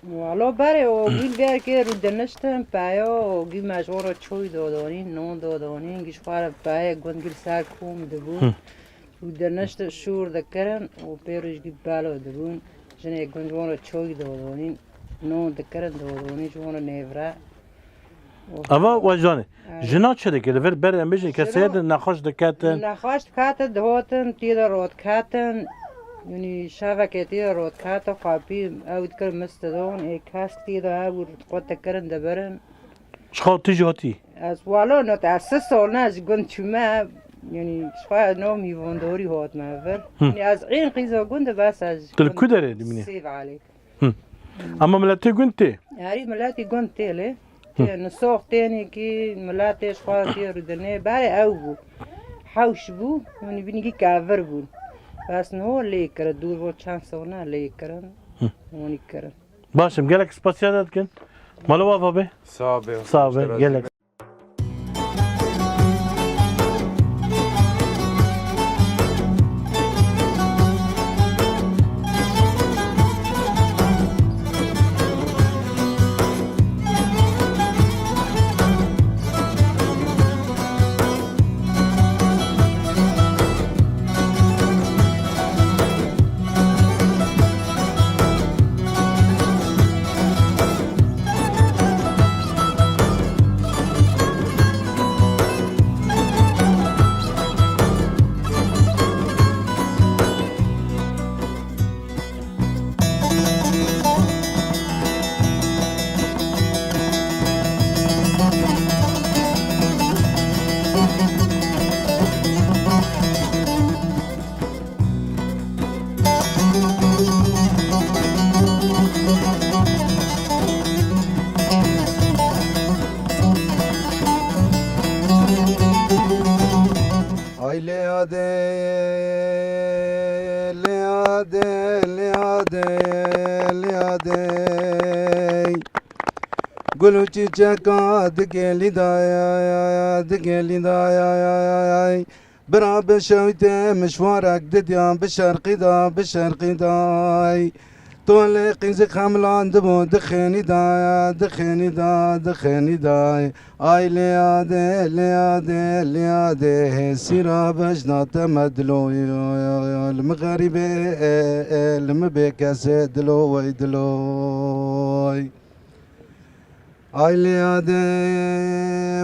Walo berê o gî berkê rûdiniştin peya o gî me ji wan re çoy dodonîn, non dodonîn, gî ji xwe re peyê gund gî li ser kom dibûn. Hı. Rûdiniştin şûr dikirin û pê rû ji gî belo dibûn. Jinê gund ji wan re çoy dodonîn, non dikirin dodonîn ji wan re nêvre. Ava we janê. Evet. Jina çi dike? Li vir berê em bêjin keseyê Jina de nexweş diketin. Nexweş diketin, dihotin, tê de rotketin. Yanî şevekê tê de rotketin, xapî ew dikir mistidon, ê kesk tê de ew xwe dikirin dibirin. Çixa tu jî hatî? Ez walo not, ez sê sal ne ji gund çûme, yanî ji xwe no mîvondorî hatime vir. Hı. Yanî ez ên qîza gund bes ez ji Tu li gund ku derê dimînî? Sêv Elê. Hı. Ama miletê gund tê? Herî miletê gund tê lê. Hı. Tê nisox tênî kî miletê ji xwe tê rûdinê. Berê ew bû. Hewş bû. Hûn bînî kî kevir bûn. Bes niho lê kirin. Dûr bo çend sona lê kirin. Hı. Hûnî kirin. Baş im, gelek spasiya te dikin. Mala we ava be. Sağ be. Sağ be, gelek. Ay lê adê, lê adê, lê adê, lê adê. Gul û çîçeka digelî dayay, digelî dayay. Bira bişewitê mişwarek didiya bi şerqî da, bi şerqî day. Tolê qîzik hemlandibû, dixênî da, dixênî da, dixênî day. Ay lê adê, lê adê, lê adê, hêsîra bejna te me dilo, li mi xerîbê, e, e, li mi bêkesê dilo, wey diloy. Ay lê adê,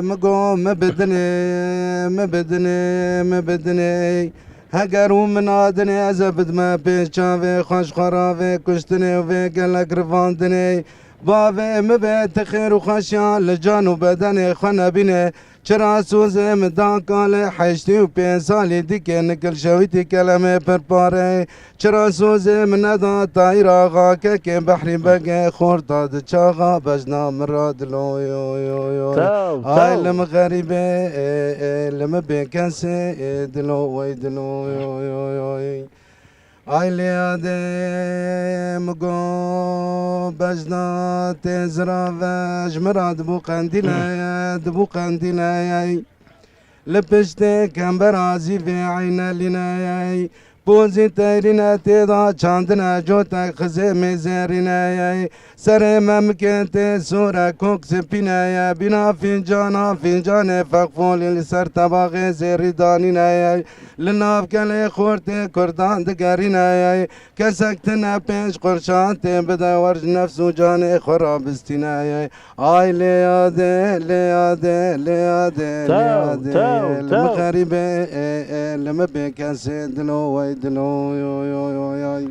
mi go, mi bidinê, mi bidinê, mi bidinê. Heger hûn min adinê, ez ê bidime pêş çavê xwe, ji xwe ravê kuştinê û vê gelek rivandinê. Bavê mi be, ti xêr û xweşiya li can û bedenê xwe nebîne. Çira sozê min da kalê heştê û pênc salî dike nikil şewitî kelemê pir pare. Çira sozê min neda Tahîr Axa kekê Behrî Begê xorta di çaxa bejna min ra dilo yo yo yo. Taw, Ay taw. Li min xerîbê, e, e, li min bêkesê, e, dilo wey dilo yo yo yo. Ay lê adê mi go bejna tê zirave ji min ra dibû qendîle. dibû qendîleyey. Li piştê kembera zîvê eynelîneyey. Pozî teyrîne têda çandine cotek xizê mêzêrîneyey. Serê memikê tê sore kok spîneye. Bîna fincana fincanê feqfolî li ser tebaxê zêrî danîneye. Li nav kelê xortê kurdan digerîneye. Kesek tine pênc qurşan tê bide wer ji nefs û canê xwe rabistîneye. Ay lê yadê, lê yadê, lê yadê, lê Tew, yadê. tew, Li min tew. xerîbê, e, e, li min bê kesê dilo, wey dilo, yo, yo, yo, yo.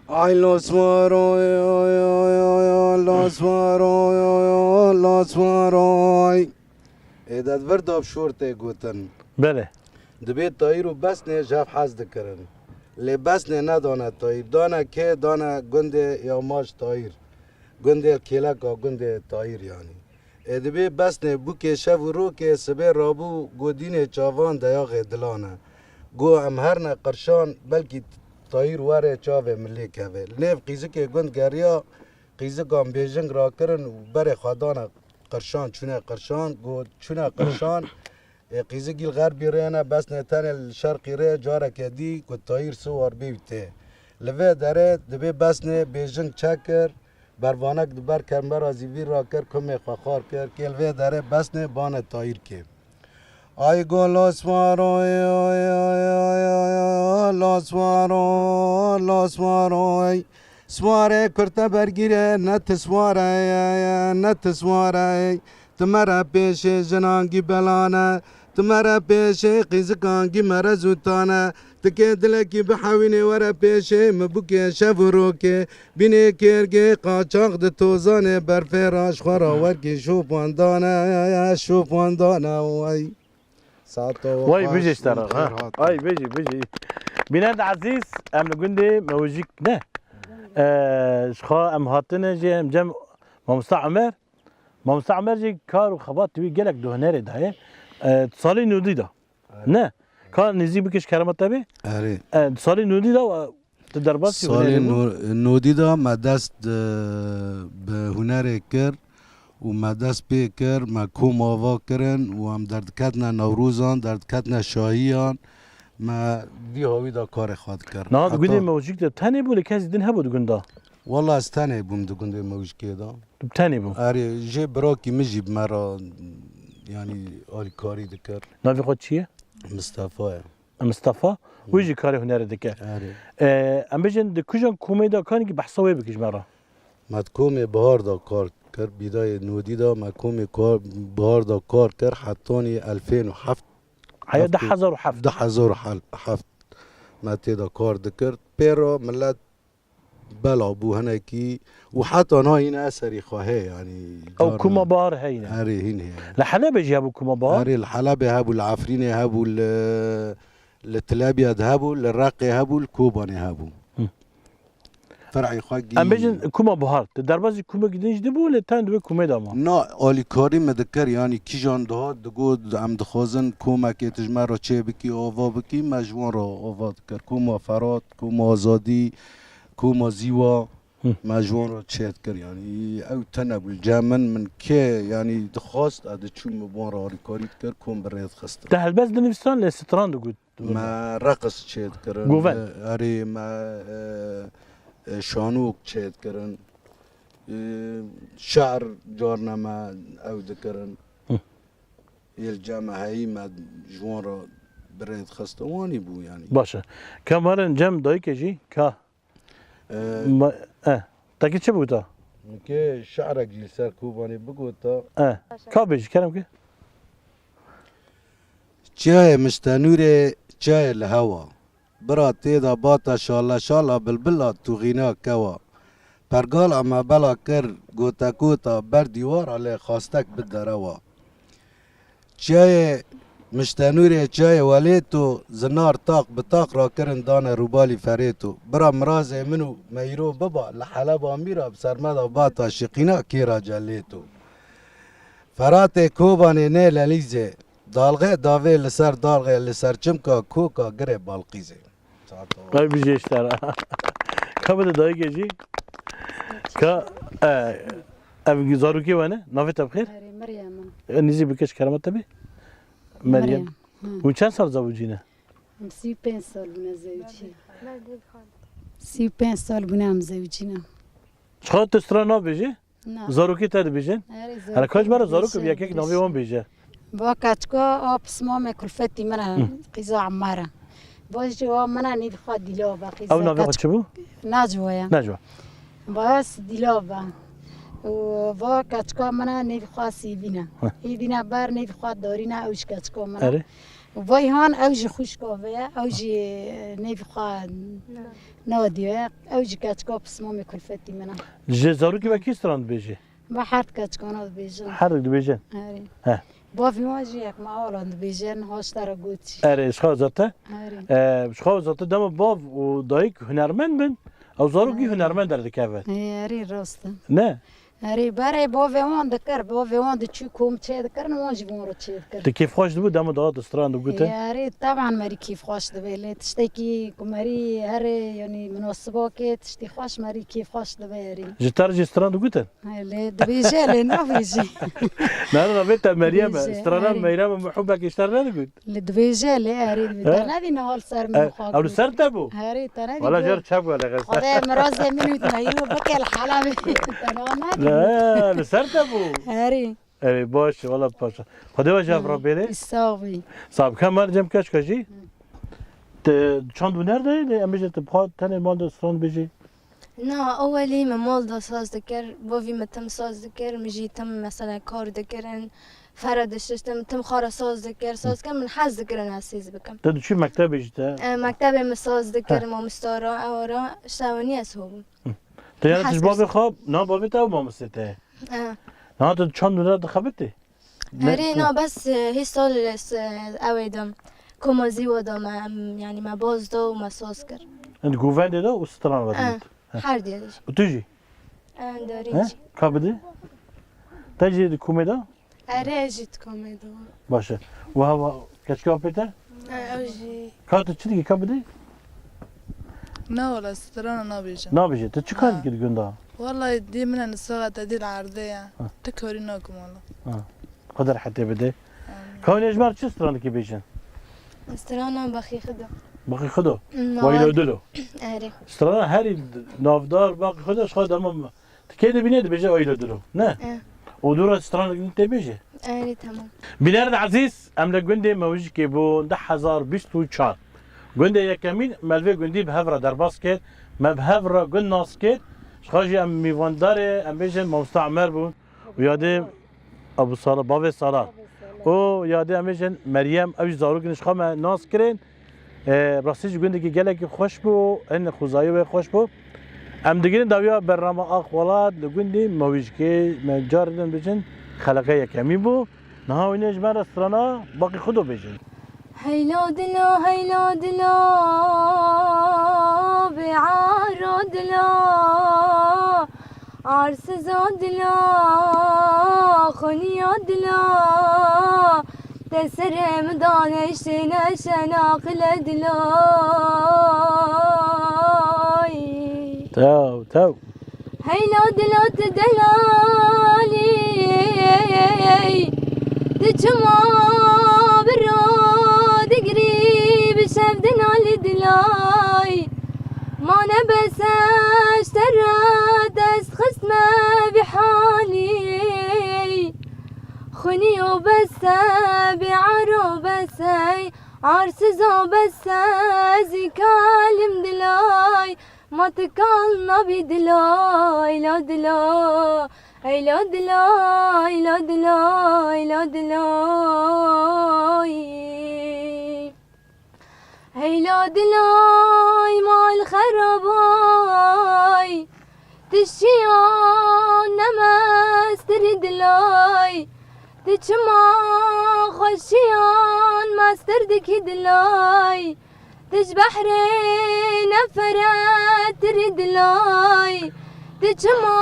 Ay lo swaro, yo, yo, yo, yo, lo swaro, yo, yo, lo swaro. Ê, de vir dav şor tê gotin. Belê. Dibê Tayîr û Besnê ji hev hez dikirin. Lê Besnê nedane Tayîr. Dane kê, dane gundê Yamaç Tayîr. Gundê Kêleka gundê Tayîr yanî. Ê, dibê Besnê bûkê şev û rokê sibê rabû, got dînê çavan deyaxê dilane. Got em herne qirşan, belkî Tayîr were çavê min lê keve. Li nêv qîzikê gund geriya, qîzikan bêjing rakirin û berê xwe dane qirşan, çûne qirşan, got çûne qirşan, ê, qîzik gîl xerbî rê ne, Besnê tenê li şerqî rê, careke dî ku Tayîr siwar bê û tê. Li vê derê dibê Besnê bêjing çekir, bervanek di ber kembera zîvî rakir, kumê xwe xar kir, kê li vê derê Besnê bane Tayîr kê. Ay go lo swaro, lo swaro, lo swaro, ey. Sware kurte bergîre, ne ti sware, ne ti sware, ey. Ti mere pêşê jinangî belane, ti mere pêşê qîzikangî mere zûtane. Tikê dilekî bihewînê were pêşê, mi bûkê şev û rokê. Bînê kêrgê qaçax di tozanê berfê ra ji xwe ra werkî şopandane, şopandane, wey. Saeto Way xweş, bijî ji te re, xêr ha. Hatin. Ay bijî, bijî. Bînend Ezîz, em li gundê Mewjik ne. Eee, ji xwe em hatine jî em cem Mamosta Omer. Mamosta Omer jî kar û xebat wî gelek di hunerê de ye. Eee, salî nûdî de. Erê. Ne. Ka nêzî bikî ji kerema te bê. Erê. Eee, salî nûdî de, eee, Tu derbasî Salê hunerê bû? no-, nodî de me dest, e, bi hunerê kir û me dest pê kir, me kom ava kirin û em derdiketine Newrozan, derdiketine şahiyan, me vî hawî de karê xwe dikir. Niha di Heta gundê Mewcîk de tenê bû, lê kesî din hebû di gunda? Walla ez tenê bûm di gundê Mewcîkê de. Tu tenê bû? Erê, jê birakî min jî bi me re, yanî alîkarî dikir. Navê xwe çi ye? Mistefa ye. Mistefa, wî jî karê hunerê dike. Erê. E, em bêjin di kujan komê de kanî ki behsa wê bikî ji me re. Me di komê Bihar de kar kir, bîdayê nodî de me komê kar, Bihar de kar kir hetanî elfên û heft. Heya du hezar û heft. Du hezar û heft me tê de kar dikir. Pê re milet bela bû hinekî û heta niha hîn eserî xwe heye, yanî Ew carna Kuma Bahar heyne. Erê, hîn heye. Li Helebê jî hebû Kuma Bahar? Erê, li Helebê hebû, li Efrînê hebû, li, li Tilebya de hebû, li Reqê hebû, li Kobanê hebû. Hı. Fer'ê xwe gî- Em bêjin Kuma Bahar. Di derbazî kumekî din jî dibû, lê ten di wê kumê de ma. Na, alîkarî me dikir, yanî kîjan dihat digot, em dixwazin komekê tu ji me re çê bikî, ava bikî, me ji wan re ava dikir. Koma Ferat, Koma Azadî, Koma Zîwa, Hı. me ji wan re çêt kir. Yanî ew tene bû li cem min, min kê, yanî dixwast, ez diçûm bi wan re alîkarî dikir, kom bi rê dixistin. Te helbest dinivîsan lê stran digot. Me reqis çêt kirin. Goven. Erê me, e, e, şanok çêt kirin. E, şer carna me ew dikirin. Hı. Yê li cem me heyî me ji wan re bi rê dixistin. Wanî bû yanî. Baş e. Ka me re cem dayikê jî ka. Ee, Ma-, eh, tekî çi bû ta? Ke şi'rek jî li ser Kobanê bigota. Eh, ka bêjî, kerem ke. Çiyayê Miştenûrê çiyayê li hewa. Bira tê de bata şala şala bilbila tûxîna kewa. Pergala me bela kir gotekota ber dîwara lê xastek bi derewa. Çiyayê Miştenûrê çiyayê Welêto, zinar taq bi taq rakirin dane rûbalî Ferêto. Bira mirazê min û me îro biba li Heleba mîra bi ser me de bata şiqîna kêra celêto. Feratê Kobanê nê Lelîzê, dalxê davê li ser dalxê li ser çimka koka girê Balqîzê. Ay bijê ji te re. Ka bide dayikê jî. Ka, e, ev zarokê we ne? Navê te bi xêr? Erê, Meryem. E, nizî bike ji kerema te bî? Meryem. Meryem. Hı. Hûn çend sal zewicî ne? Em sî û pênc sal bûne zewicî. Sî û pênc sal bûne em zewicî ne. Çiqa tu stran nabêjî? Na. Zarokê te dibêjin? Erê, Hele kaç zarokê mera zarok dibêjin, bi yekek navê wan bêje. Va keçka a pismamê kulfetî min e, Hı. qîza Emmar e. Va jî wa min e nêvî xwe Dîlav e, qîza Ew navê xwe keçk-, çi bû? Necwa ye. Necwa. Va s-, Dîlav e. Û va keçka min e nêvî xwe Sîvîn e. Hı. Hêvîn e ber nêvî xwe Darîn e, ew jî keçka min e. Erê. Û va Îhan ew jî xwişka vê ye, ew jî nêvî xwe Nadî ye. Ew jî keçka pismamê kulfetî min e. Ji zarokê ve kî stran dibêje? Va her di keçkana dibêjin. Her di dibêjin? Erê. He. Bavê wan jî yek me alan dibêjin, haşta re got jî. Erê, ji xwe zate? Erê. E, ji xwe zate dema bav û dayik hunermend bin, ew zarokî Erê. hunermend derdikevin. Ê, erê, rast e. Ne? Erê, berê bavê wan dikir, bavê wan diçû kom çê dikirin, wan jî wan re çê dikir. Tu kêfxweş dibû dema dihat stran digutin? Ê, erê, teban merî kêfxweş dibê, lê tiştekî ku merî herê, yanî minasibakê, tiştî xweş merî kêfxweş dibê erê. Ji te re jî stran digutin? Lê dibêje, lê nabêje. Nana navê te Meryem e. Dibêje, Strana erê. Meyrem e, mihûbekî ji te re nedigot? Lê dibêje, lê erê dibê. He? Te nedî niha li ser min E, xwe ew li got. Ser te bû? Erê, te nedî Wala got. Jê re çap were xesta. Xwedê mirazê min û te îro bike li hela bê. Te niha nadî. Ne, li ser te bû. Erê. Erê, baş, wala paşa. Xwedê we ji hev re bêre. Sax bî. Sax bî. Ka mer cem keçka jî. Te çand û nerde, lê em bêje tu bi xwe tenê mal de stran bêjî. Na, ewelî me mal de saz dikir, bavî me tim saz dikir, min jî tim mesela kar dikirin, fere dişiştim, tim xwe re saz dikir, saz kir, min hez dikirin ez saz bikim. Te diçû mektebê jî te? E, mektebê min saz dikir, He. mamosta re, ew re, işte ew nî ez hobim. Hı. Te yani tu ji bavê xwe, na bavê te ew mamostê te ye? E. Na tu çand nûre dixebitî? Ne, Erê, tu na bes, e, hê sal, e, s-, e, ew ê dim. Koma zîwa da me, em, yanî me baz da û me saz kir. Em di govendê de û stran ve E, dît. He. Her diye de jî. Û tu jî? Em darîn He? jî. Ka bidî? Te jî di komê de? Erê, ez jî di komê de. Baş e. Û hava keçka pê te? E, ew jî. Ka tu çi dikî ka bidî? Na wala, strana nabêjim. Nabêje. Tu çi kar Ha. dikî di gunda? Wala dê min e nisaxa te dê li erdê ye. Ha. Ti karî nakim wala. Ha. Xwedê rehetê bide. Amin. Ka hûn ê ji me re çi stran dikî bêjin? Strana Baxî Xido. Baxî Xido? Mm, Waylo wala. Dilo. Erê. Strana herî navdar Baxî Xido ji xwe dema Ti kê dibînê dibêje Aylo Dilo, ne? E. Û dû re stranek din tê bêje? Erê, tamam. Bînerên ezîz, em li gundê Mewijikê bûn du hezar bîst û çar. Gundê yekemîn me li vê gundî bi hev re derbas kir, me bi hev re gund nas kir. Ji xwe jî em mîvandarê, em bêjin Mamosta Emer bûn û yadê Ebû Sala, bavê Sala. Û yadê em bêjin Meryem, ew jî zarokên ji xwe me nas kirin. E, rastî jî gundekî gelekî xweş bû, hin xwezayê wê xweş bû. Em digirin dawiya bernama Axwelat li gundî Mewîjkê, me carê din bêjin xeleqe yekemîn bû. Niha hûn ê ji me re strana Baqî Xudo bêjin. Heylo dilo, heylo dilo, bêaro dilo. Arsiza dila, xweniya dila, te serê min dane şêne şena qile dilay. Tew, tew. Heyla dila tu delalî, tu çima biro digrî bi şev dinalî dilay. Ma nebese ji te re dest xistme vî halî. Xwinî û bese, bêaro bese, arsiza bese, zî kalim dilay. Ma tu kal nabî dilay, la dilay, ey la dilay, la dilay, la dilay. Hey la dilay mal xerabay, tu şiyan ne mestirî dilay, tu çima xweşiyan mestir dikî dilay, tu ji behrê ne feretirî dilay, tu çima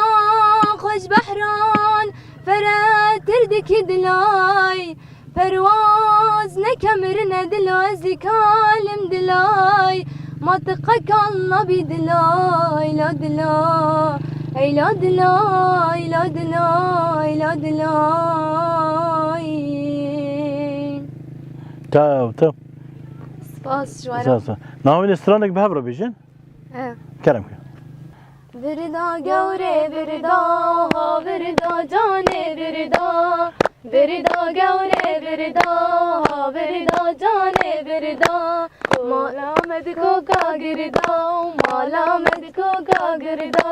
xwe ji behran feretir dikî dilay. Perwaz neke mirine dilo, ez ê kalim dilay. Ma tu qe kal nabî dilay, la dilo. Ey la dilo, ey la dilo, ey ya dilayî. Tew, tew. Spas ji we Sağ re. Olsun. Navê stranek bi hev re bêjin. He. Kerem ke. Virda gewre virda, ha virda canê virda. Virda gewre virda, ha virda canê virda. Mala me di koka girda, mala me di koka girda.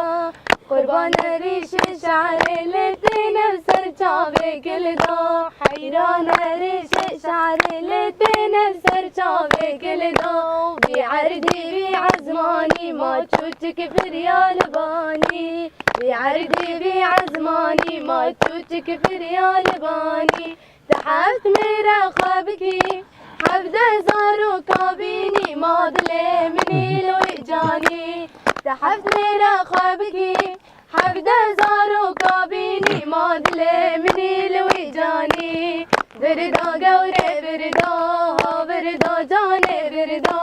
Qurban rîşê şerê lê têne ser çavê kilda. Heyran rîşê şerê lê têne ser çavê kilda. Vî erdî vî ezmanî ma çûçik firya li banî. Vî erdî vî ezmanî ma çûçik firya li banî. Di heft mêre xwe bikî, hevdeh zaroka bînî ma dilê min î li wê canî. Di heft mêre xwe bikî, hevdeh zaroka bînî ma dilê min î li wê canî. Virda gewre virda, ha virda canê virda.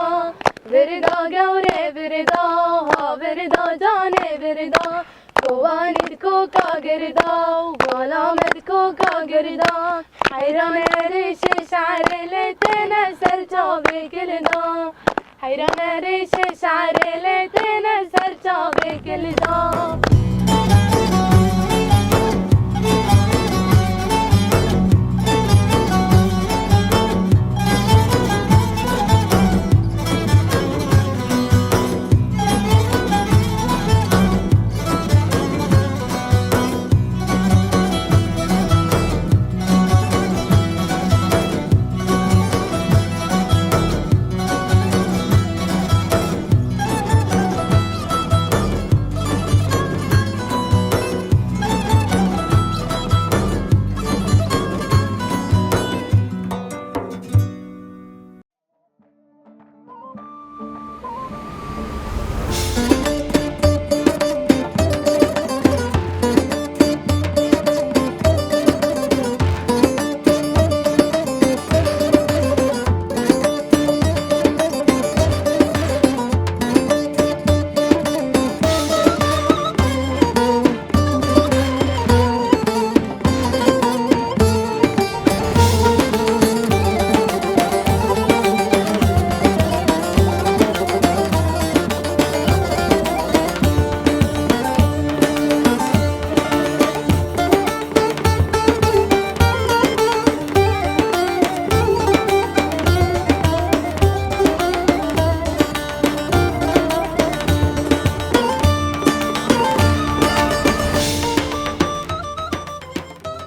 Virda gewre virda, ha virda canê virda. Kovanî di koka girda û vala me di koka girda. Heyran rêşê şerê lê têne ser çavê kilda. Heyran rêşê şerê lê têne ser çavê kilda.